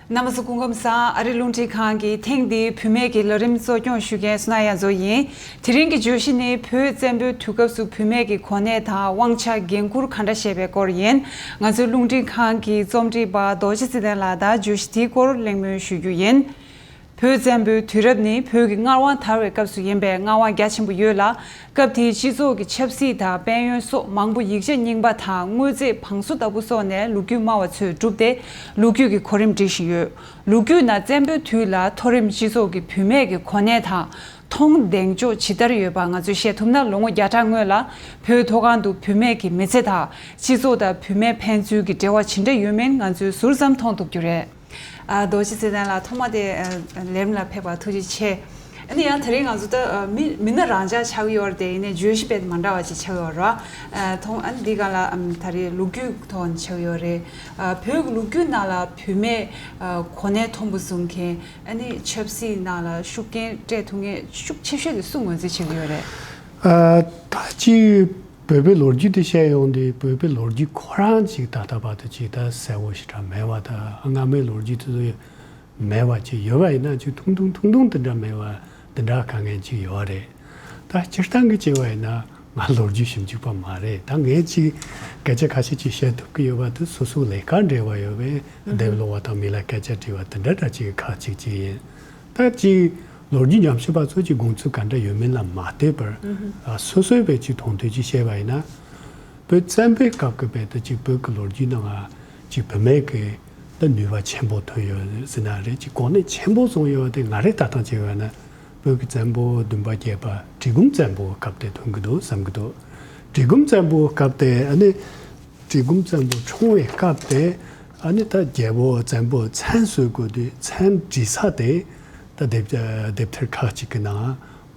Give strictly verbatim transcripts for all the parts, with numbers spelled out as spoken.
རྣམ་པ་ཚོ་སྐུ་ཁམས་བཟང་། ཨ་རི་རླུང་འཕྲིན་ཁང་གི་ཐེངས་འདིའི་བུད་མེད་ཀྱི་ལས་རིམ་གཙོ་སྐྱོང་ཞུ་མཁན་བསོད་ནམས་དབྱངས་མཚོ་ཡིན། དེ་རིང་གི་བརྗོད་གཞི་ནི་བོད་བཙན་པོའི་དུས་སྐབས་སུ་བུད་མེད་ཀྱི་གོ་གནས་དང་དབང་ཆ་འགན་འཁུར་ག་འདྲ་ཞེས་པའི་སྐོར་ཡིན། ང་ཚོའི་རླུང་འཕྲིན་ཁང་གི་རྩོམ་སྒྲིག་པ་རྡོ་རྗེ་ཚེ་བརྟན་ལགས་དང་བརྗོད་གཞི་དེའི་སྐོར་གླེང་མོལ་ཞུ་རྒྱུ་ཡིན། བོད་བཙན་པོའི་དུས་རབས་ནི་བོད་ཀྱི་མངའ་དབང་དར་བའི་སྐབས་སུ་ཡིན་པས་མངའ་དབང་རྒྱ་ཆེན་པོ་ཡོད་ལ། སྐབས་དེའི་སྤྱི་ཚོགས་ཀྱི་ཆབ་སྲིད་དང་དཔལ་ཡོན་སོགས་མང་པོ་ཡིག་ཆ་རྙིང་པ་དང་དངོས་རྫས་བང་སོ་ལྟ་བུ་སོགས་ནས་ལོ་རྒྱུས་སྨྲ་བ་ཚོས་བསྒྲུབས་ཏེ་ལོ་རྒྱུས་ཀྱི་གོ་རིམ་སྒྲིག་བཞིན་ཡོད། ལོ་རྒྱུས་ནང་བཙན་པོའི་དུས་ལ་མཐོ་རིམ་སྤྱི་ཚོགས་ཀྱི་བུད་མེད་ཀྱི་གོ་གནས་དང་མཐོང་གདེང་འཇོག་ཇི་ལྟར་ཡོད་པ་ང་ཚོས་བཤད་ཐུབ་ན། ལོ་ངོ་བརྒྱ་ཕྲག་སྔོན་ལ་བོད་མཐོ་སྒང་དུ་བུད་མེད་ཀྱི་མི་ཚེ་དང་སྤྱི་ཚོགས་དང་བུད་མེད་ཕན་ཚུན་གྱི་འབྲེལ་བ་ཇི་འདྲ་ཡོད་མིན་ང་ཚོས་ཟུར་ཙམ་མཐོང་ཐུབ་རྒྱུ་རེད། ཨ། རྡོ་རྗེ་ཚེ་བརྟན་ལགས། ཐོག་མ་དེ་ཨ་ལས་རིམ་ལ་ཕེབས་པར་ཐུགས་རྗེ་ཆེ། ཨ་ནི་ཡང་དེ་རིང་ང་ཚོ་ད་ཨ་མི་མི་སྣ་རང་འཇགས་ཆགས་ཡོད་རེད་དེ། ཡིན་ནའི་བརྗོད་གཞི་དཔེ་མ་འདྲ་བ་ཅིག་ཆགས་ཡོད་རེད། ཨ། ཐོག་ཨ་ནི་འདི་སྒང་ལ་ཨམ་ད་རེས་ལོ་རྒྱུས་ཐོག་ནས་ཆགས་ཡོད་རེད། ཨ། བོད་ཀྱི་ལོ་རྒྱུས་ནང་ལ་བུད་མེད་ཨ་གོ་གནས་མཐོན་པོ་བཟུང་མཁན། ཨ་ནི་ཆབ་སྲིད་ནང་ལ་ཤུགས་རྐྱེན་སྤྲད་ཐུབ་མཁན་ཤུགས་ཆེ་ཤོས་དེ་སུ་ངོས་འཛིན་བྱེད་ཀྱི་ཡོད་རེད། ཨ། ད་ཅི་བོད་པའི་ལོ་རྒྱུས་དེ་བཤད་ཡོང་དུས། བོད་པའི་ལོ་རྒྱུས་ཁོ་རང་ཅིག་ད་ལྟ་བར་དུ་ཅིག་ད་གསལ་བོ་ཞེ་དྲག་མེད་པ། ད་སྔ་མའི་ལོ་རྒྱུས་དེ་ཚོ་མེད་པ་ཅིག་ཡོད་པ་ཡིན་ན་ཅིག་ཐུང་ཐུང་ཐུང་ཐུང་དེ་འདྲ་མེད་པ་དེ་འདྲ་དཀའ་ངལ་ཅིག་ཡོད་རེད། ད་སྤྱིར་བཏང་གི་བྱས་པ་ཡིན་ན་ང་ལོ་རྒྱུས་ཞིབ་འཇུག་པ་མ་རེད། ད་ངས་ཅིག་སྐད་ཆ་ཁ་ཤས་ཅིག་བཤད་ཐུབ་ཀྱི་ཡོད་པ་དེ་སོ་སོའི་ལས་ཀ་འབྲེལ་བ་ཡོད་པས། ཨུ་ཧུམ། འདས་ལོ་བ་དང་མི་ལ་སྐད་ཆ་དྲིས་པ་དེ་འདྲ་འདྲ་ཅིག་ཁག་ཅིག་ཅིག་ཡིན། ད་ཅིག་ལོ་རྒྱུས་ཉམས་ཞིབ་པ་ཚོ་ཅིག་དགོངས་ཚུལ་ག་འདྲ་ཡོད་མིན་ལ་མ་ལྟོས་པར། ཨ། སོ་སོའི་བས་ཅིག་མཐོང་ཐོས་ཅིག་བཤད་པ་ཡིན་ན། བོད་བཙན་པོའི་སྐབས་ཀྱི་བས་ད་ཅིག་བོད་ཀྱི་ལོ་རྒྱུས་ནང་ང་ཅིག་བུད་མེད་ཀྱི་ད་ནུས་པ་ཆེན་པོ་ཐོན་ཡོད་ཟེར་ན་རེད། ཅིག་གོ་གནས་ཆེན་པོ་བཟུང་ཡོད་དེ་ང་རེ་ལྟ་སྟངས་བྱས་པ་ན། བོད་ཀྱི་བཙན་པོ་བདུན་པ་བརྒྱད་པ་གྲི་གུམ་བཙན་པོའི་སྐབས་དེ་ཐོན་གྱི་འདུག་བསམ་གྱི་འདུག་གྲི་གུམ་བཙན་པོའི་སྐབས་དེ་ཨ་ནི། གྲི་གུམ་བཙན་པོ་འཁྲུངས་པའི་སྐབས་དེ་ཨ་ནི་ད་རྒྱལ་པོ་བཙན་པོ་མཚན་གསོལ་དགོས་དུས་མཚན་བྲིས་ས་དེ་ད་དེབ་དེབ་ཐེར་ཁག་ཅིག་གི་ནང་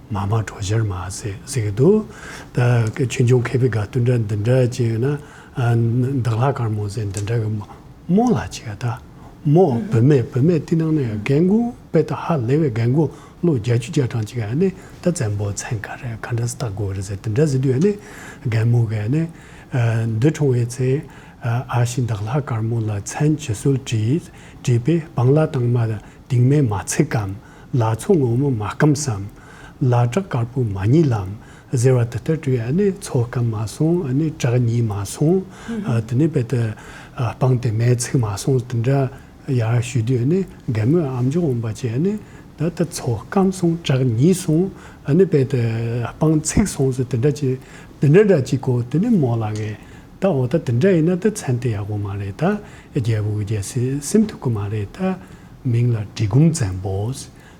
མ་མ་གྲོ་ཞར་མ་ཟེར་ཟེར་གྱི་འདུག་ད་ཆོས་འབྱུང་མཁས་པའི་དགའ་སྟོན་འདྲ་འདི་འདྲ་ཅིག་ཡོད་ན། ཨ། འདག་ལྷ་དཀར་མོ་ཟེར་འདི་འདྲ་གི་མོ་མོ་ལ་ཅིག་ད་མོ་བུད་མེད་བུད་མེད་དེ་ནང་ནས་རྒན་རྒོན་དཔེ་ད་ཧ་ལས་པའི་རྒན་རྒོན་ལོ་བརྒྱད་ཅུ་གྱ་གྲངས་ཅིག་ཨ་ནི་ད་བཙན་པོ་མཚན་ག་རེ་ག་འདྲ་བཏགས་དགོས་རེད་ཟེར་དེ་འདྲ་ཟེར་དུས་ཨ་ནི་རྒན་མོ་གིས་ཨ་ནི། ཨ། འདི་འཁྲུངས་པའི་ཚེ། ཨ། ཨ་ཞེ་འདག་ལྷ་དཀར་མོ་ལ་མཚན་ཇི་སྲོལ་བྲིས། བྲིས་པས་སྤང་ལ་དྭངས་མ་དིང་མེ་མ་ཚིག་གམ། ལ་མཚོ་སྔོན་མོ་མ་སྐམ་སམ། ལ་བྲག་དཀར་པོ་མ་རྙིལ་ལམ། ཟེར་བ་དེ་ལྟར་བྲིས། ཨ་ནི་མཚོ་སྐམ་མ་སོང་། ཨ་ནི་བྲག་རྙིལ་མ་སོང་། ཨ། དེ་ནས་བས་ད་ཨ་སྤང་དེ་མེ་ཚིག་མ་སོང་དེ་འདྲ་ཡར་ཞུས་དུས་ཨ་ནི་རྒན་མོས་ཨམ་ཅོག་འོང་པ་བྱས། ཨ་ནི་ད་ད་མཚོ་སྐམ་སོང་བྲག་རྙིལ་སོང་ཨ་ནི་བས་ད་སྤང་ཚིག་སོང་ཟེར་དེ་འདྲ་ཅིག་དེ་འདྲ་འདྲ་ཅིག་གོ། དེ་ནས་མོ་ལ་ངས་ད་འོ་ད་དེ་འདྲ་ཡིན་ན་ད་མཚན་དེ་ཡག་པོ་མ་རེད། ད་རྒྱལ་པོ་གི་རྒྱལ་སྲིད་སིམ་ཐུབ་ཀྱི་མ་རེད། ད་མིང་ལ་གྲི་གུམ་བཙན་པོ།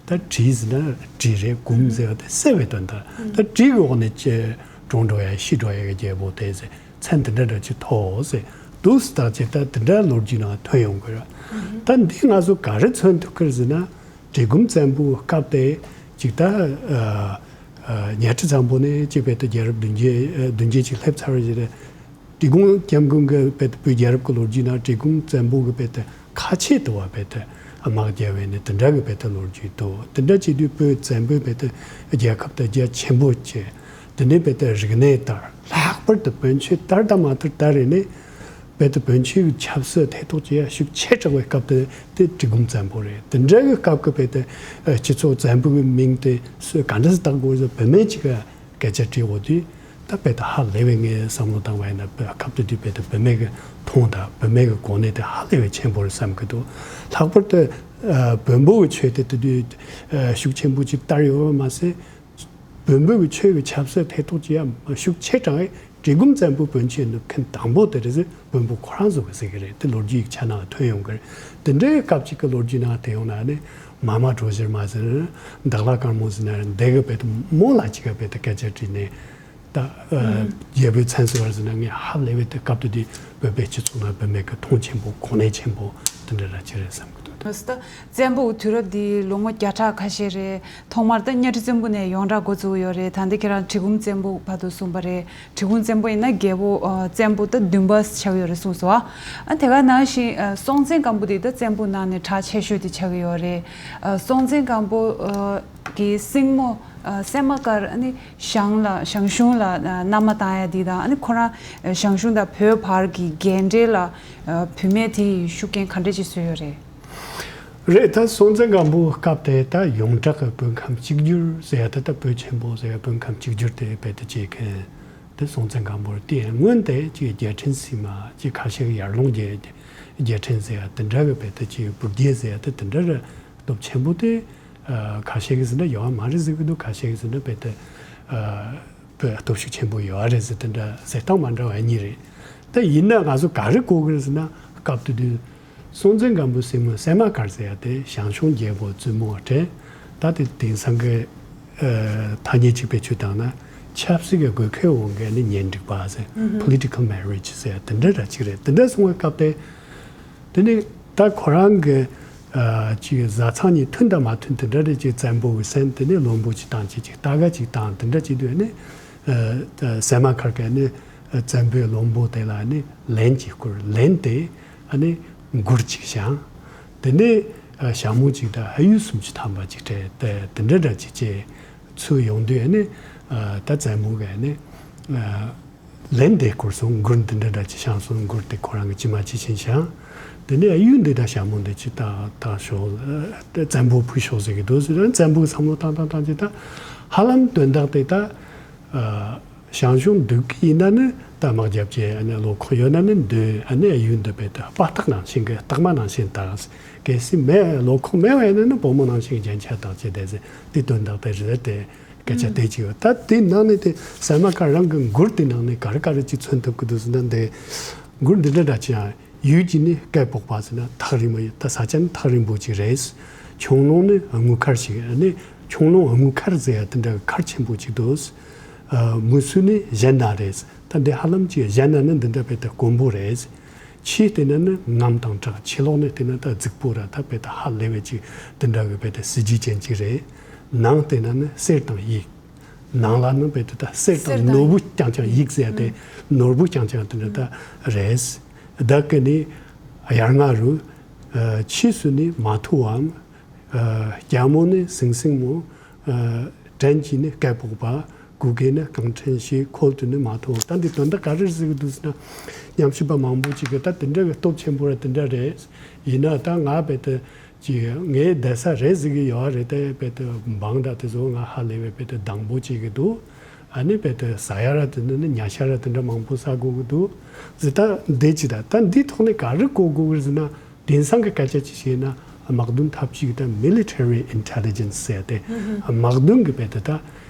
ད་གྲི་ཟེར་ན་གྲི་རེད། གུམ་ཟེར་བ་དེ་བསད་པའི་དོན་དག་ད་གྲི་གི་འོག་ནས་ཅི་གྲོངས་འགྲོ་ཡ་ཤི་འགྲོ་ཡ་གི་རྒྱལ་པོ་དེ་ཟེར་མཚན་དེ་འདྲ་འདྲ་ཅིག་ཐོགས་ཟེར་འདུག་ཟེར། ད་ཅི་ད་དེ་འདྲ་ལོ་རྒྱུས་ནང་ཐོན་ཡོང་གི་རེད། ད་འདི་ང་ཚོ་ག་རེ་མཚོན་ཐུབ་ཀྱི་རེད་ཟེར་ན། གྲི་གུམ་བཙན་པོའི་སྐབས་དེ་ཅིག་ད་ཨ་ཨ་གཉའ་ཁྲི་བཙན་པོ་ནས་ཅིག་བས་ད་རྒྱལ་རབས་བདུན་བརྒྱད་ཨ་བདུན་བརྒྱད་ཅིག་སླེབས་ཚར་བ་ཞིག་རེད། གྲི་གུམ་སྐྱབས་མགོན་གྱི་བས་ད་བོད་རྒྱལ་རབས་ཀྱི་ལོ་རྒྱུས་ནང་གྲི་གུམ་བཙན་པོ་གི་བས་ད་ཁ་ཆེ་དུ་བ་བས་ད་དམག་རྒྱག་པའི་ནི་དེ་འདྲ་གི་བས་ད་ལོ་རྒྱུས་འདུག་དེ་འདྲ་བྱེད་དུས་བོད་བཙན་པོའི་བས་ད་རྒྱལ་ཁབ་ད་རྒྱ་ཆེན་པོ་བྱས། དེ་ནས་བས་ད་རིག་གནས་དར། ལྷག་པར་དུ་བོན་ཆོས་དར་དང་མ་དར་དར་རེ་ནས། བས་ད་བོན་ཆོས་ཀྱི་ཆབ་སྲིད་ཐེ་གཏོགས་བྱེད་ཡ་ཤུགས་ཆེ་དྲགས་པའི་སྐབས་དེ་དེ་གྲི་གུམ་བཙན་པོ་རེད། དེ་འདྲ་གི་སྐབས་ཀྱི་བས་ད་སྤྱི་ཚོགས་བཙན་པོ་གི་མིང་དེ་སུས་ག་འདྲ་སེ་བཏགས་དགོས་ཟེར་བུད་མེད་ཅིག་ག་སྐད་ཆ་དྲིས་འོ་དུས། ད་བས་ད་ཧ་ལས་པའི་ངས་བསམ་བློ་བཏང་བ་ཡིན་ན་བོད་སྐབས་དེ་དུས་བས་ད་བུད་མེད་ཀྱི་མཐོང་དང་བུད་མེད་ཀྱི་གོ་གནས་དེ་ཧ་ལས་པའི་ཆེན་པོ་རེད་བསམ་གྱི་འདུག་ལྷག་པར་དུ་ཨ་བོན་པོ་གི་ཆོས་དེ་དེ་དུས་ཨ་ཤུགས་ཆེན་པོ་ཅིག་དར་ཡོད་པ་མ་ཟད། བོན་པོ་གི་ཆོས་ཀྱི་ཆབ་སྲིད་ཐེ་གཏོགས་བྱེད་ཡ་ཤུགས་ཆེ་དྲགས་གྲི་གུམ་བཙན་པོ་བོན་ཆོས་ནུབ་མཁན་དང་པོ་དེ་རེད་ཟེར་བོན་པོ་ཁོ་རང་ཚོ་གི་ཟེར་གི་རེད། དེ་ལོ་རྒྱུས་ཀྱི་ཆ་ནང་ཐོན་ཡོང་གི་རེད། དེ་འདྲའི་སྐབས་ཅིག་གི་ལོ་རྒྱུས་ནང་དེ་ཡོང་ན་ནི་མ་མ་གྲོ་ཞར་མ་ཟེར་འདག་ལྷ་དཀར་མོ་ཟེར་ན་འདི་གི་བས་ད་མོ་ལ་ཅིག་ག་བས་ད་སྐད་ཆ་དྲིས་ནས། ད་ཨ་རྒྱལ་པོའི་མཚན་གསོལ་བ་ཟེར་ན་ངས་ཧ་ལས་པའི་དེ་སྐབས་དེ་དུས་བོད་པའི་སྤྱི་ཚོགས་ནང་བུད་མེད་ཀྱི་མཐོང་ཆེན་པོ་གོ་གནས་ཆེན་པོ་དེ་འདྲ་ར་ཅིག་རེད་བསམ་གི་འདུག་ད་ད་བཙན་པོའི་དུས་རབས་འདི་ལོ་ངོ་བརྒྱ་ཕྲག་ཁ་ཤས་རེད། ཐོག་མར་ད་གཉའ་ཁྲི་བཙན་པོ་ནས་ཡོངས་གྲགས་འགོ་བཙུགས་ཡོད་རེད། ད་འདི་ཁྱེད་རང་གྲི་གུམ་བཙན་པོ་བར་དུ་གསུངས་པ་རེད། གྲི་གུམ་བཙན་པོ་ཡིན་ན་རྒྱལ་པོ་ཨ་བཙན་པོ་ད་བདུན་པ་ཆགས་ཡོད་རེད་གསུངས་སོང་། ཨ་དེ་ག་ནང་བཞིན་ཨ་སྲོང་བཙན་སྒམ་པོ་འདི་ད་བཙན་པོ་ནང་ནས་གྲགས་ཆེ་ཤོས་དེ་ཆགས་ཀྱི་ཡོད་རེད། ཨ་སྲོང་བཙན་སྒམ་པོ་ཨ་གི་སྲིང་མོ་ཨ་སད་མ་ཀར་ཨ་ནི་ཞང་ལ་ཞང་ཞུང་ལ་ཨ་མནའ་མ་བཏང་ཡ་འདི་དང་ཨ་ནི་ཁོ་རང་ཨ་ཞང་ཞུང་དང་བོད་བར་གྱི་འགལ་འབྲེལ་ལ་ཨ་བུད་མེད་དེ་ཡིས་ཤུགས་རྐྱེན་ག་འདྲ་ཅིག་བཟོས་ཡོད་རེད། རེད། ད་སྲོང་བཙན་སྒམ་པོའི་སྐབས་དེ་ད་ཡོངས་གྲགས་ཀྱི་བོད་ཁམས་གཅིག་གྱུར་ཟེར་ཡ་དེ། ད་བོད་ཆེན་པོ་ཟེར་ཡ་བོད་ཁམས་གཅིག་གྱུར་དེ་རྦད་དེ་བྱེད་མཁན་དེ་སྲོང་བཙན་སྒམ་པོ་རེད། དེ་སྔོན་དེ་ཅིག་རྒྱལ་ཕྲན་ཟེར་མ་ཅིག་ཁ་ཤས་ཀྱིས་ཡར་ཀླུང་རྒྱལ་རྒྱལ་ཕྲན་ཟེར་ཡ་དེ་འདྲ་གི་རྦད་དེ་ཅིག་བུ་རྒྱལ་ཟེར་ཡ་དེ་དེ་འདྲ་ར་སྟོབས་ཆེན་པོ་དེ། ཨ། ཁ་ཤས་ཀྱིས་ཟེར་ན་ཡོད་མ་རེད་ཟེར་གི་འདུག་ཁ་ཤས་ཀྱིས་ཟེར་ན་རྦད་དེ། ཨ། བོད་སྟོབས་ཤུགས་ཆེན་པོ་ཡོད་རེད་ཟེར། དེ་འདྲ་ཟེར་སྟངས་མ་འདྲ་བ་གཉིས་རེད། ད་ཡིན་ན་ང་ཚོ་ག་རེ་གོ་གི་རེད་ཟེར་ན། སྐབས་དེ་དུས་སྲོང་བཙན་སྒམ་པོའི་སྲས་མོ་སད་མ་དཀར་ཟེར་ཡ་དེ་ཞང་ཞུང་རྒྱལ་པོ་བཙུན་མོ་དྲན། ད་དེ་དེང་སང་གི་ཨ་ཐ་སྙད་ཅིག་བེད་སྤྱོད་བཏང་ན་ཆབ་སྲིད་ཀྱི་དགོས་མཁོའི་དབང་གིས་ནི་གཉེན་སྒྲིག་པ་ཟེར། ཨུ་ཧུམ། Political marriage ཟེར་ཡ་དེ་འདྲ་འདྲ་ཅིག་རེད། དེ་འདྲ་སོང་བའི་སྐབས་དེ། དེ་ནས་ད་ཁོ་རང་གི་ཨ་ཅིག་བཟའ་ཚང་གཉིས་མཐུན་དང་མ་མཐུན་དེ་འདྲ་རེད། ཅིག་བཙན་པོ་གི་སྲས་དེ་ནས་བློན་པོ་ཅིག་བཏང་། ཅིག་ཅིག་རྟ་ག་ཅིག་བཏང་། དེ་འདྲ་བྱེད་དུས་ནི་ཨ་སད་མ་དཀར་གྱིས་ནི་བཙན་པོའི་བློན་པོ་དེ་ལ་ནི་ལན་ཅིག་བསྐུར། ལན་དེ་ཨ་ནི་མགུར་ཅིག་བཞེངས། དེ་ནས་ཨ་ཞྭ་མོ་ཅིག་དང་ཨ་ཡོད་སུམ་ཅུ་ཐམ་པ་ཅིག་སྤྲད། དེ་དེ་འདྲ་འདྲ་ཅིག་བྱས་ཚུར་ཡོང་དུས་ཨ་ནི་ཨ་ད་བཙན་པོ་གིས་ནི་ཨ་ལན་དེ་བསྐུར་སོང་། མགུར་འདི་འདྲ་འདྲ་ཅིག་བཞེངས་སོང་། མགུར་དེ་ཁོ་རང་གི་ཇི་མ་ཇི་བཞིན་བཞེངས། དེ་ནས་གཡུ་འདི་དང་ཞྭ་མོ་འདི་ཅིག་བཏང་བཏང་ཤོག་ཨ་བཙན་པོ་ཕུལ་ཤོག་ཟེར་གི་འདུག་ཟེར། བཙན་པོས་བསམ་བློ་བཏང་བཏང་བཏང་ཅིག་ད་ཧ་ལམ་དོན་དག་དེ་ད་ཨ་ཞང་ཞུང་སྡོད་ཀྱི་ཡིན་ན་ནི་ད་དམག་རྒྱབ་ཀྱི། ཨ་ནི་བློ་ཁོག་ཡོད་ན་ནི་སྡོད། ཨ་ནི་གཡུ་འདི་རྦད་དེ་དཔའ་རྟགས་ནང་བཞིན་གི་རྟགས་མ་ནང་བཞིན་བཏགས། གལ་སྲིད་མེད་བློ་ཁོག་མེད་པ་ཡིན་ན་ནི་བུ་མོ་ནང་བཞིན་རྒྱན་ཆ་བཏགས་ཀྱི་བསྡད་ཟེར། དེ་དོན་དག་དེ་རེད་དེ། སྐད་ཆ་དེ་གཅིག་ཡོད། ད་དེ་ནང་ནས་དེ་སད་མ་དཀར་རང་གི་མགུར་དེ་ནང་ནས་ག་རེ་ག་རེ་ཅིག་མཚོན་ཐུབ་ཀྱི་འདུག་ཟེར་ན། འདི་མགུར་འདི་འདྲ་འདྲ་ཅིག་ཡང་། ཡུལ་གྱི་ནི་སྐད་སྤོགས་པ་ཟེར་ན་ཐག་རིང་མོ་ཡོད། ད་ས་ཆ་ནི་ཐག་རིང་པོ་ཅིག་རེད། ཁྱུང་ལུང་ནི་དངུལ་མཁར་ཞིག་ཨ་ནི་ཁྱུང་ལུང་དངུལ་མཁར་ཟེར་ཡ་དེ་འདྲ་མཁར་ཆེན་པོ་ཅིག་འདུག་ཨ་མུ་སུ་ནི་གཞན་ན་རེད། ད་འདི་ཧ་ལམ་ཅིག་གཞན་ན་ནི་འདི་འདྲ་རྦད་དེ་དཀོན་པོ་རེད། ཆུའི་སྟེང་ན་ནི་རྔམ་དང་བྲག་ཆུ་ལོག་ནི་སྟེང་ན་ད་རྫིག་པོ་ར་ད་རྦད་དེ་ཧ་ལས་པའི་ཅིག་དེ་འདྲ་གི་རྦད་དེ་གཟི་བརྗིད་ཅན་ཅིག་རེད། ནང་སྟེང་ན་ནི་གསེར་དང་དབྱིག་ནང་ལ་ནི་རྦད་དེ་ད་གསེར་དང་གསེར་དང་ནོར་བུ་རྐྱང་རྐྱང་། དབྱིག་ཟེར་ཡ་དེ་ནོར་བུ་རྐྱང་རྐྱང་དེ་འདྲ་ད་རེད། བདག་གི་ནི་དབྱར་རྔ་རུ། ཨ་ཕྱིས་སུ་ནི་མ་ཐུ་བའམ། ཨ་སྐྱ་མོ་ནི་སིང་སིང་མོ། ཨ་བྲན་གྱི་ནི་སྐད་སྤོགས་པ། གུ་གེ་ནི་རྐང་ཕྲན་ཞིག་ཁོལ་དུ་ནི་མ་ཐོང་། ད་འདི་དོན་དག་ག་རེ་ཟེར་གི་འདུག་ཟེར་ན། ཉམས་ཞིབ་པ་མང་པོ་ཅིག་གིས་ད་དེ་འདྲ་གི་སྟོབས་ཆེན་པོ་ར་དེ་འདྲ་རེད། ཡིན་ན་ད་ང་རྦད་དེ་ཅིག་ངའི་བསྡད་ས་རེད་ཟེར་གི་ཡོད་རེད་དེ། རྦད་དེ་འབངས་དང་དེ་ཚོ་ང་ཧ་ལས་པའི་རྦད་དེ་སྡང་པོ་བྱེད་གི་འདུག་ཨ་ནི་རྦད་དེ་ཟ་ཡ་ར་དེ་འདྲ་ནི་ཉ་ཤ་ར་དེ་འདྲ་མང་པོ་ཟ་དགོས་གི་འདུག་ཟེར། ད་འདི་ཅི་ད་ད་འདི་ཐོག་ནས་ག་རེ་གོ་དགོས་གི་ཟེར་ན། དེང་སང་གི་སྐད་ཆ་ཅིག་བཤད་ན་དམག་དོན་ཐབས་ཇུས་ད་military intelligence ཟེར་ཏེ། དམག་དོན་གི་རྦད་དེ་ད་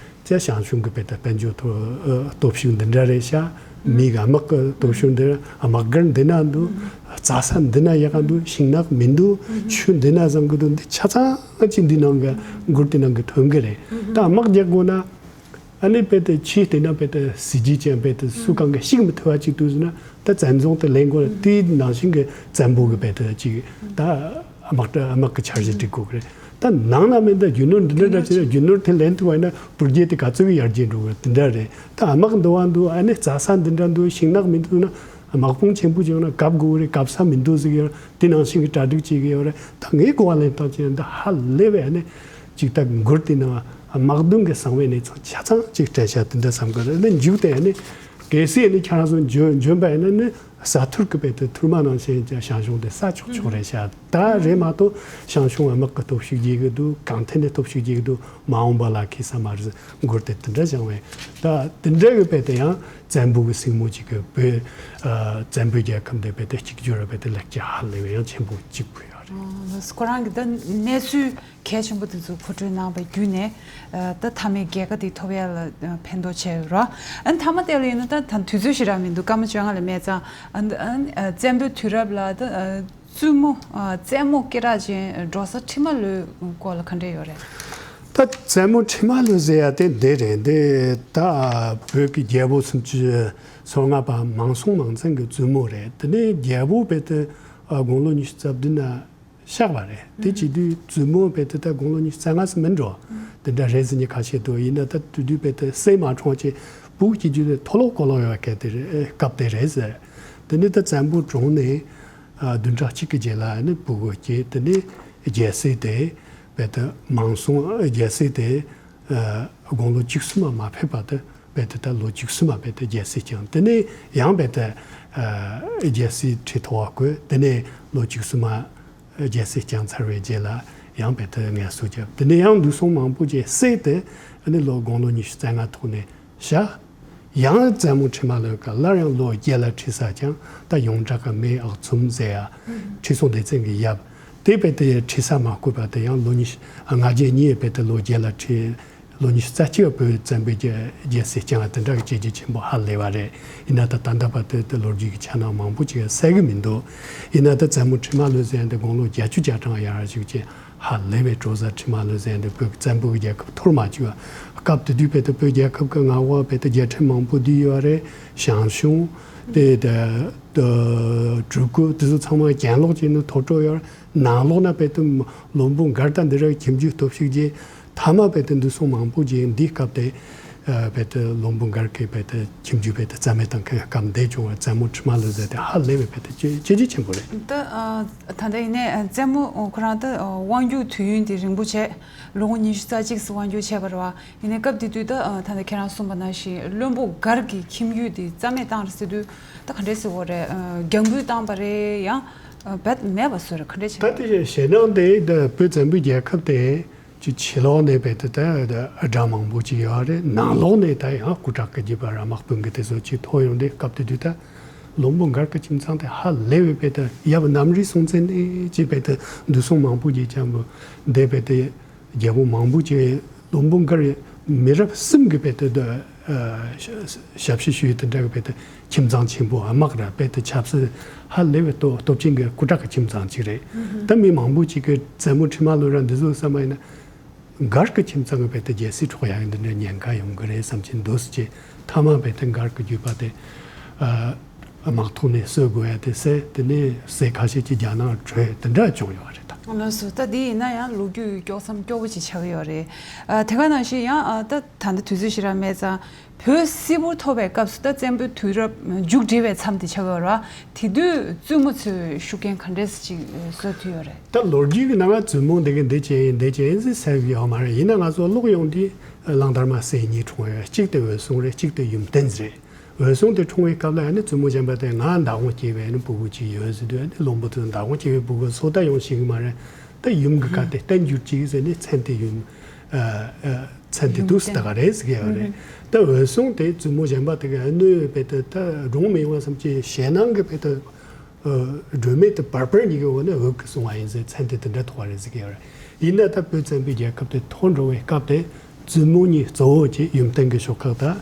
ཅི་ཞང་ཞུང་གི་རྦད་དེ་དཔལ་འབྱོར་ཐོ་ཨ་སྟོབས་ཤུགས་འདི་འདྲ་རེད་ཤག་མི་གི་དམག་གི་སྟོབས་ཤུགས་འདི། དམག་སྒར་འདི་ན་འདུག་རྩྭ་ས་འདི་ན་ཡག་ག་འདུག་ཤིང་ནགས་མི་འདུག་ཆུ་འདི་ན་བཟང་གི་འདུག་འདི་ཆ་ཚང་ཅིག་འདི་ནང་གི་མགུར་དེ་ནང་གི་ཐོན་གི་རེད། ད་དམག་རྒྱག་དགོས་ན། ཨ་ནི་རྦད་དེ་ཆུའི་སྟེང་ན་རྦད་དེ་གཟི་བརྗིད་ཅན་རྦད་དེ་སུ་གང་གིས་བཤིག་མི་ཐུབ་པ་ཅིག་འདུག་ཟེར་ན། ད་བཙན་རྫོང་དེ་ལེན་དགོས་ན་དེའི་ནང་བཞིན་གི་བཙན་པོ་གི་རྦད་དེ་ཅིག་ད་དམག་དམག་གི་འཆར་གཞི་སྒྲིག་དགོས་གི་རེད། ད་ནང་ན་མིན་ད་རྒྱུ་ནོར་འདི་འདྲ་འདྲ་ཅིག་རྒྱུ་ནོར་དེ་ལེན་ཐུབ་པ་ཡིན་ན་བུ་རྒྱལ་དེ་ག་ཚོད་གི་ཡར་རྒྱས་འགྲོ་གི་རེད། དེ་འདྲ་རེད། ད་དམག་འདུ་བ་འདུག་ཨ་ནི་རྩྭ་ས་འདི་འདྲ་འདུག་ཤིང་ནགས་མི་འདུག་ན། དམག་དཔུང་ཆེན་པོ་བྱུང་ན་གབ་དགོས་རེད། གབ་ས་མི་འདུག་ཟེར་གི་ཡོད་རེད། དེ་ནང་བཞིན་གྱི་གྲ་སྒྲིག་བྱེད་གི་ཡོད་རེད། ད་ངའི་གོ་བ་ལེན་སྟངས་ཅིག་ཡང་ད་ཧ་ལས་པའི་ཨ་ནི་ཅིག་ད་མགུར་དེ་ནང་དམག་དོན་གྱི་གསང་བའི་གནས་ཚང་ཆ་ཚང་ཅིག་སྤྲད་བཞག་དེ་འདྲ་བསམ་གི་རེད། ཨ་ནི་མཇུག་དེ་ཨ་ནི་གལ་སྲིད་ཨ་ནི་ཁྱེད་རང་ཚོ་འཇོན་འཇོན་པ་ཡིན་ན་ནི་ས་ཐུར་གི་རྦད་དེ་ཐུར་མ་ནང་བཞིན་ཞང་ཞུང་དེ་ས་ཆོག་ཆོག་རེད་ཤག་ད་རེད་མ་གཏོགས་ཞང་ཞུང་དམག་གི་སྟོབས་ཤུགས་རྒྱས་གི་འདུག་གང་ཐད་ནས་སྟོབས་ཤུགས་རྒྱས་གི་འདུག་མ་འོངས་པ་ལ་ཁེ་ས་མ་རེད། མགུར་དེ་དེ་འདྲ་བཞེངས་པས། ད་དེ་འདྲ་གི་རྦད་དེ་ཡང་བཙན་པོ་གི་སྲིང་མོ་གཅིག་གི་བོད་ཨ་བཙན་པོའི་རྒྱལ་ཁབ་འདི་རྦད་དེ་གཅིག་གྱུར་ར་རྦད་དེ་ལེགས་སྐྱེས་ཧ་ལས་པའི་ཡང་ཆེན་པོ་གཅིག་ཕུལ་ཡོད་རེད། ཨོ་ཁོ་རང་གི་ད་གནས་ཚུལ་གལ་ཆེན་པོ་དེ་ཚོ་མཁོ་སྤྲོད་གནང་བའི་བརྒྱུད་ནས་ཨ་ད་མཐའ་མའི་རྒྱལ་ཁ་དེ་ཐོབ་ཡ་ལ་ཨ་ཕན་ཐོགས་ཆེ་རོ། ཨ་ནི་མཐའ་མ་དེ་ལ་ཡིན་ན་ད་ད་དུས་ཚོད་ཞེ་དྲག་མི་འདུག་སྐར་མ་བཅོ་ལྔ་ལས་མེད་ཙང་། ཨ་ཨ་བཙན་པོའི་དུས་རབས་ལ་ད་ཨ། བཙུན་མོ། ཨ་བཙན་མོ་སྐད་གྲགས་ཅན་འབྲོ་བཟའ་ཁྲི་མ་ལོའི་སྐོར་ལ་ག་འདྲས་ཡོད་རེད། ད་བཙན་མོ་ཁྲི་མ་ལོ་ཟེར་ཡ་དེ་འདི་རེད། འདི་ད་བོད་ཀྱི་རྒྱལ་པོ་སུམ་ཅུ་སོ་ལྔ་པ་མང་སྲོང་མང་བཙན་གྱི་བཙུན་མོ་རེད། དེ་ནས་རྒྱལ་པོ་རྦད་དེ་དགུང་ལོ་ཉི་ཤུ་རྩ་བདུན་ན་གཤེགས་པ་རེད། དེ་བྱེད་དུས་བཙུན་མོ་རྦད་དེ་ད་དགུང་ལོ་ཉི་ཤུ་རྩ་ལྔ་ཙམ་མིན་འགྲོ། དེ་འདྲ་རེད་ཟེར་མཁན་ཁ་ཤས་འདུག་ཡིན་ན་ད་དེ་དུས་རྦད་དེ་སྲས་མ་འཁྲུངས་བྱས་བུ་སྐྱེ་རྒྱུ་དེ་མཐོ་ལོ་ཀོ་ལོ་ཡོད་སྐད་དེ་རེད། སྐབས་དེ་རེད་ཟེར། དེ་ནས་ད་བཙན་པོ་གྲོངས་ནས། ཨ་བདུན་ཕྲག་གཅིག་གི་རྗེས་ལ་ནི་བུ་གུ་སྐྱེས། དེ་ནས་རྒྱལ་སྲས་དེ་རྦད་དེ་མང་སྲོང་། རྒྱལ་སྲས་དེ་ཨ་དགུང་ལོ་བཅུ་གསུམ་མ་མ་ཕེབས་པ་དེ་རྦད་དེ་ད་ལོ་བཅུ་གསུམ་མ་རྦད་དེ་རྒྱལ་སྲས་བསྐྱངས། དེ་ནས་ཡང་རྦད་དེ་ཨ་རྒྱལ་སྲས་ཁྲི་ཐོག་བ་བསྐོས། དེ་ནས་ལོ་བཅུ་གསུམ་མ་ རྒྱལ་སྲིད་བསྐྱངས་ཚར་བའི་རྗེས་ལ་ཡང་བེད་དེ་ངལ་གསོ་བརྒྱབ། དེ་ནས་ཡང་འདུས་སྲུང་མང་པོ་ཅིག་བསད་དེ་ཨ་ནི་ལོ་དགུང་ལོ་ཉི་ཤུ་རྩ་ལྔ་ཐོག་ནས་བཞག། ཡང་བཙན་མོ་ཁྲི་མ་ལོའི་སྐབས་སླར་ཡང་ལོ་བརྒྱད་ལ་ཁྲི་ས་བསྐྱངས། ད་ཡོངས་གྲགས་ཀྱི་མེས་ཨག་ཚོམ་ཟེར་ཡ་ཁྲི་སྲོང་ལྡེ་བཙན་གྱིས་བརྒྱབ། དེ་བེད་དེ་ཁྲི་ས་མ་བསྐོས་པ་དེ་ཡང་ལོ་ཉི་ཤུ་ལྔ་བརྒྱ་གཉིས་བེད་དེ་ལོ་བརྒྱད་ལ་ཁྲི་ལོ་ཉི་ཤུ་རྩ་གཅིག་བོད་བཙན་པོའི་རྒྱལ་རྒྱལ་སྲིད་བསྐྱངས་པ་དེ་འདྲ་གི་བྱས་རྗེས་ཆེན་པོ་ཧ་ལས་པ་རེད། ཡིན་ན་ད་ད་ལྟ་བར་དུ་དེ་ལོ་རྒྱུས་ཀྱི་ཆ་ནང་མང་པོ་ཅིག་གསལ་གི་མི་འདུག། ཡིན་ན་ད་བཙན་མོ་ཁྲི་མ་ལོ་ཟེར་ཡ་དེ་དགུང་ལོ་བརྒྱད་ཅུ་གྱ་གྲངས་ཡར་ཞིག་ཅིག་ཧ་ལས་པའི་སྤྲོ་བཟང་ཁྲི་མ་ལོ་ཟེར་ཡ་དེ་བོད་བཙན་པོའི་རྒྱལ་ཁབ་འཐོར་མ་བཅུག་པ། སྐབས་དེ་དུས་བེད་དེ་བོད་རྒྱལ་ཁབ་ཀྱི་མངའ་འོག་བེད་དེ་རྒྱལ་ཁྲིམས་མང་པོ་འདུས་ཡོད་རེད། ཞང་ཞུང་དེ་དེ་སྤྲུལ་སྐུ་དེ་ཚོ་ཚང་མ་གྱེན་ལོག་བྱས་ནས་ཐོར་འགྲོ་ཡོད་རེད། ནང་ལོགས་ན་བེད་དེ་བློན་པོ་མགར་དང་འདི་ར་ཁྱིམ་རྒྱུད་སྟོབས་ཤུགས་ཀྱིས་མཐའ་མ་བེད་དེ་འདུས་སྲུང་མང་པོ་ཅིག་འདིའི་སྐབས་དེ་ཨ་བེད་དེ་བློན་པོ་མགར་གྱིས་བེད་དེ་ཁྱིམ་རྒྱུད་བེད་དེ་རྩ་མེད་བཏང་མཁན་སྐབས་འདས་བྱུང་བ། བཙན་མོ་ཁྲི་མ་ལོ་ཟེར་དེ་ཧ་ལས་པའི་བེད་དེ་བྱས་བྱས་རྗེས་ཆེན་པོ་རེད། ད་ཨ་ད་ལྟ་ཡིན་ནའི་ཨ་བཙན་མོ་ཁོ་རང་ད་ཨ་དབང་སྒྱུར་དུས་ཡུན་དེ་རིང་པོ་བྱས། ལོ་ངོ་ཉི་ཤུ་རྩ་གཅིག་ཙམ་དབང་སྒྱུར་བྱས་པ་རེད་བ། ཡིན་ནའི་སྐབས་དེ་དུས་ད་ཨ་ད་ལྟ་ཁྱེད་རང་གསུངས་པ་ནང་བཞིན་བློན་པོ་མགར་གྱི་ཁྱིམ་རྒྱུད་དེ་རྩ་མེད་བཏང་རེད་ཟེར་དུས་ད་ག་འདྲས་ཟེར་དགོས་རེད། ཨ་རྒྱང་འབུད་བཏང་པ་རེད། ཡང་ཨ་བེད་མེད་པ་བཟོས་རེད། ག་འདྲས་བྱས། ད་དེ་ཞེད་སྣང་དེ་ད་བོད་བཙན་པོའི་རྒྱལ་ཁབ་དེ་ཅིག་ཕྱི་ལོགས་ནས་བེད་དེ་ད་ཨ་དགྲ་མང་པོ་ཅིག་ཡོད་རེད། ནང་ལོགས་ནས་ད་ཡང་སྐུ་དྲག་གི་རྒྱུད་པ་ར་དམག་དཔུང་གི་དེ་ཚོ་ཅིག་ཐོན་ཡོང་དུས་སྐབས་དེ་དུས་ད་བློན་པོ་མགར་གྱི་ཁྱིམ་ཚང་དེ་ཧ་ལས་པའི་བེད་དེ་ཡབ་གནམ་རི་སྲོང་བཙན་ནས་ཅིག་བེད་དེ་འདུས་སྲུང་མང་པོ་ཅིག་བསྐྱངས་པ་འདི་བེད་དེ། རྒྱལ་པོ་མང་པོ་ཅིག་བློན་པོ་མགར་མི་རབས་གསུམ་གྱི་བེད་དེ་ཨ་ཞབས་ཞུ་ཞུས་དེ་འདྲ་གི་བེད་དེ་ཁྱིམ་ཚང་ཆེན་པོ་དམག་ར་བེད་དེ་ཆབ་སྲིད་ཧ་ལས་པའི་སྟོབས་སྟོབས་ཆེན་གྱི་སྐུ་དྲག་གི་ཁྱིམ་ཚང་ཅིག་རེད། ད་མི་མང་པོ་ཅིག་གིས་བཙན་མོ་ཁྲི་མ་ལོ་ར་འདི་ཚོ་བསམ་པ་ཡིན་ན་མགར་གྱི་ཁྱིམ་ཚང་གི་བེད་དེ་རྒྱལ་སྲིད་འཕྲོག་ཡག་གི་འདི་འདྲའི་ཉེན་ཁ་ཡོང་གི་རེད་བསམ་གྱི་འདུག་ཟེར་གྱི། མཐའ་མ་བེད་དེ་མགར་གྱི་རྒྱུད་པ་དེ་ཨ་དམག་ཐོག་ནས་གསོད་དགོས་ཡ་དེ་བསད། དེ་ནས་བསད་ཁ་ཤས་ཀྱིས་རྒྱ་ནག་བྲོས་དེ་འདྲ་བྱུང་ཡོད་རེད་ད། ལགས་སོ། ད་འདི་ཡིན་ན་ཡང་ལོ་རྒྱུས་དཀྱོག་མཚམས་སྐྱོ་པོ་ཅིག་ཆགས་ཀྱི་ཡོད་རེད། ཨ་དེ་ག་ནང་བཞིན་ཡང་ཨ་ད་ད་ལྟ་དུས་ཚོད་ཞེ་དྲག་མེད་ཙང་བོད་སིལ་བུར་ཐོར་བའི་སྐབས་སུ་ད་བཙན་པོའི་དུས་རབས་མཇུག་སྒྲིལ་བའི་མཚམས་དེ་ཆགས་ཀྱི་ཡོད་རེད་བ། དེ་དུས་བཙུན་མོ་ཚོས་ཤུགས་རྐྱེན་ག་འདྲས་ཅིག་བཟོ་ཐུབ་ཡོད་རེད། ད་ལོ་རྒྱུས་ཀྱི་ནང་ང་བཙུན་མོ་འདི་གི་འདི་བྱས་ཡིན་འདི་བྱས་ཡིན་ཟེར་ཟེར་གི་ཡོད་མ་རེད། ཡིན་ན་ང་ཚོ་ཀློག་ཡོང་དུས་གླང་དར་མ་སྲས་གཉིས་འཁྲུངས་ཡོད། གཅིག་དེ་འོད་སྲུང་རེད། གཅིག་དེ་ཡུམ་བརྟན་རེད། འོད་སྲུང་དེ་འཁྲུངས་པའི་སྐབས་ལ་ཨ་ནི་བཙུན་མོ་གཞན་པ་དེ་ང་མདང་དགོང་སྐྱེས་པའི་ཨ་ནི་ཕྲུ་གུ་གཅིག་ཡོད་ཟེར་དུས་ཨ་ནི་བློན་པོ་དེ་མདང་དགོང་སྐྱེས་པའི་ཕྲུ་གུ་སོ་ད་ཡོང་ཤེས་ཀྱི་མ་རེད། ད་ཡུམ་གྱི་བཀའ་དེ་བརྟན་གྱུར་ཅིག་ཟེར་ནས་མཚན་དེ་ཡུམ་ཨ་ཨ་མཚན་དེ་ཡུམ་བཏུས་བརྟན་ད་ག་རེད་ཟེར་གྱི་ཡོད་རེད། ད་འོད་སྲུང་དེ་བཙུན་མོ་གཞན་པ་དེ་ག་ཨ་ནི་བས་དེ་ད་སྒྲུང་མི་ཡོང་བ་བསམ་གྱི་ཞེད་སྣང་གི་བས་ད་སྒྲོན་མེ་དེ་བར་བར་གཉིས་ཀྱི་འོག་ནས་འོད་ཀྱིས་སྲུང་བ་ཡིན་ཟེར་མཚན་དེ་དེ་འདྲ་ཐོགས་པ་རེད་ཟེར་གྱི་ཡོད་རེད། ཡིན་ན་ད་བོད་བཙན་པོའི་རྒྱལ་ཁབ་དེ་ཐོར་འགྲོ་བའི་སྐབས་དེ་བཙུན་མོ་གཉིས་གཙོ་བོ་བྱས་ཡུམ་བརྟན་གྱི་ཕྱོགས་ཁག་དང་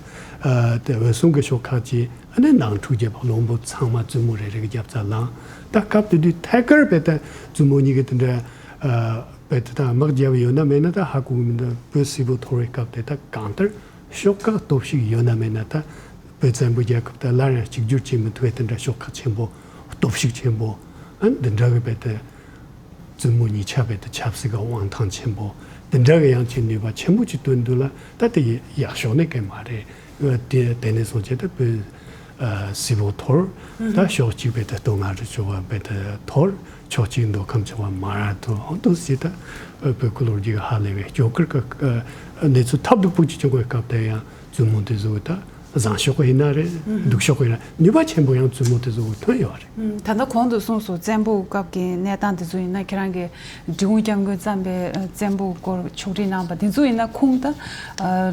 ཨ་དེ་འོད་སྲུང་གི་ཕྱོགས་ཁག་བྱས་ཨ་ནི་ནང་འཁྲུག་བརྒྱབ། བློན་པོ་ཚང་མ་བཙུན་མོ་རེ་རེ་གི་རྒྱབ་རྩ་ལངས། ད་སྐབས་དེ་དུས་ཐད་ཀར་བས་ད་བཙུན་མོ་གཉིས་ཀྱི་དེ་འདྲ་ཨ་བས་ད་དམག་རྒྱབ་ཡོད་ན་མེད་ན་ད་ཧ་གོ་གི་མི་འདུག་བོད་སིལ་བུར་ཐོར་བའི་སྐབས་དེ་ད་གང་ལྟར་ཕྱོགས་ཁག་སྟོབས་ཤུགས་ཡོད་ན་མེད་ན་ད་བོད་བཙན་པོའི་རྒྱལ་ཁབ་དེ་སླར་ཡང་གཅིག་གྱུར་བྱེད་མི་ཐུབ་པའི་དེ་འདྲ་ཤོག་ཁག་ཆེན་པོ་སྟོབས་ཤུགས་ཆེན་པོ་ཨ་འདི་འདྲ་གི་བས་ཏེ་བཙུན་མོ་གཉིས་ཆ་བས་ཏེ་ཆབ་སྲིད་ཀྱི་དབང་ཐང་ཆེན་པོ་འདི་འདྲ་གི་ཡང་ཅིག་ནུས་པ་ཆེན་པོ་ཅིག་བཏོན་འདུག་ལ། ད་དེ་ཡག་ཕྱོགས་ནས་གས་མ་རེད། དེ་དེ་ནས་བཟུང་བྱས་ཏེ་བོད་སིལ་བུར་ཐོར། ད་ཕྱོགས་གཅིག་བས་ཏེ་སྟོད་མངའ་རིས་ཕྱོགས་བས་ཏེ་ཐོར། ཕྱོགས་གཅིག་མདོ་ཁམས་ཕྱོགས་བ་མར་ཐོར། ཨང་དུ་སྲིད་ད་བོད་ཀྱི་ལོ་རྒྱུས་ཧ་ལས་པའི་སྐྱོ་གར་གྱི་གནས་ཚུལ་ཐབས་སྡུག་པོ་ཅིག་བྱུང་བའི་སྐབས་དེ་ཡང་བཙུན་མོ་དེ་ཚོ་ད་བཟང་ཕྱོགས་ཡིན་ན་རེད། སྡུག་ཕྱོགས་ཡིན་ན་ནུས་པ་ཆེན་པོ་ཡང་བཙུན་མོ་དེ་ཚོ་ཐོན་ཡོད་རེད། ད་ལྟ་གོང་དུ་གསུངས་སོང་བཙན་པོའི་སྐབས་ཀྱི་གནས་སྟངས་དེ་ཚོ་ཡིན་ན་ཁྱེད་རང་གིས་འབྲི་གུང་སྐྱབས་མགོན་བརྩམས་པའི་བཙན་པོའི་སྐོར་ཕྱོགས་སྒྲིག་གནང་པ་དེ་ཚོ་ཡིན་ན་ཁུངས་ད་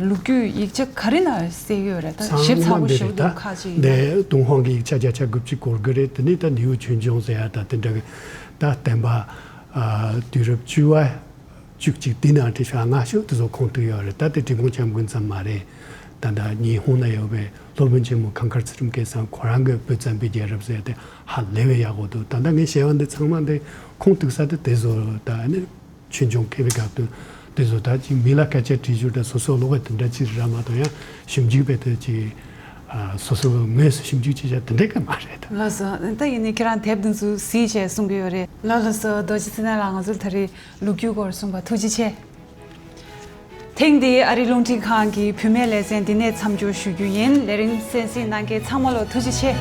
ལོ་རྒྱུས་ཡིག་ཆ་ག་རེ་ན་གསལ་ཡོད་རེད། ད་ཞིབ་ཚགས་པོ་ཞེ་པོ་འདུག་ཁག་ཅིག་ཡིན་ན། ཏུན་ཧོང་གི་ཡིག་ཆ་བརྒྱ་ཆ་དགུ་བཅུ་གོ་དགུ་རེད། དེ་ནས་ད་ནིའུ་ཆོས་འབྱུང་ཟེར་ཡ་ད་དེ་འདྲ་གི་ད་བསྟན་པ་དུས་རབས་བཅུ་བ་བཅུ་གཅིག་དེ་ནང་བྲིས་ཤག་སྔ་ཤོས་དེ་ཚོ་ཁུངས་གཏུགས་ཡོད་རེད། ད་དེ་འབྲི་གུང་སྐྱབས་མགོན་ཙམ་མ་རེད། ད་ད་ཉི་ཧོང་ན་ཡོད་པའི་སློབ་དཔོན་ཆེན་མོ་ཁང་དཀར་ཚུལ་ཁྲིམས་སྐལ་བཟང་ཁོ་རང་གི་བོད་བཙན་པོའི་རྒྱལ་རབས་ཟེར་དེ་ཧ་ལས་པའི་ཡག་པོ་འདུག་ད་ལྟ་ངས་བཤད་པ་འདི་ཚང་མ་འདི་ཁུངས་གཏུགས་ས་དེ་དེ་ཚོ་ད་ནི་ཆོས་འབྱུང་མཁས་པའི་སྐབས་དུ་དེ་ཚོ་ད་ཅིག་མི་ལ་སྐད་ཆ་དྲིས་རྒྱུ་དང་སོ་སོ་ཀློག་པ་དེ་འདྲ་ཅིག་ར་མ་གཏོགས་ཡང་ཞིབ་འཇུག་པའི་དེ་ཅིག་སོ་སོ་ངོས་སུ་ཞིབ་འཇུག་བྱེད་བྱ་དེ་འདྲ་ག་མ་རེད། ལགས་སོ། ད་ཡིན་ནའི་ཁྱེད་རང་དེབ་འདི་ཚོ་གཟིགས་བྱས་གསུང་གི་ཡོད་རེད། ལགས་ལགས་སོ། རྡོ་རྗེ་ཚེ་བརྟན་ལགས་ང་ཚོར་ད་རེས་ལོ་རྒྱུས་སྐོར་གསུངས་པ་ཐུགས་རྗེ་ཆེ། ཐེངས་འདིའི་ཨ་རིའི་རླུང་འཕྲིན་ཁང་གི་བུད་མེད་ལེ་ཚན་འདི་ནས་མཚམས་འཇོག་ཞུ་རྒྱུ་ཡིན། ལས་རིམ་གསན་གཟིགས་གནང་མཁན་ཚང་མ་ལ་ཐུགས་རྗེ་ཆེ།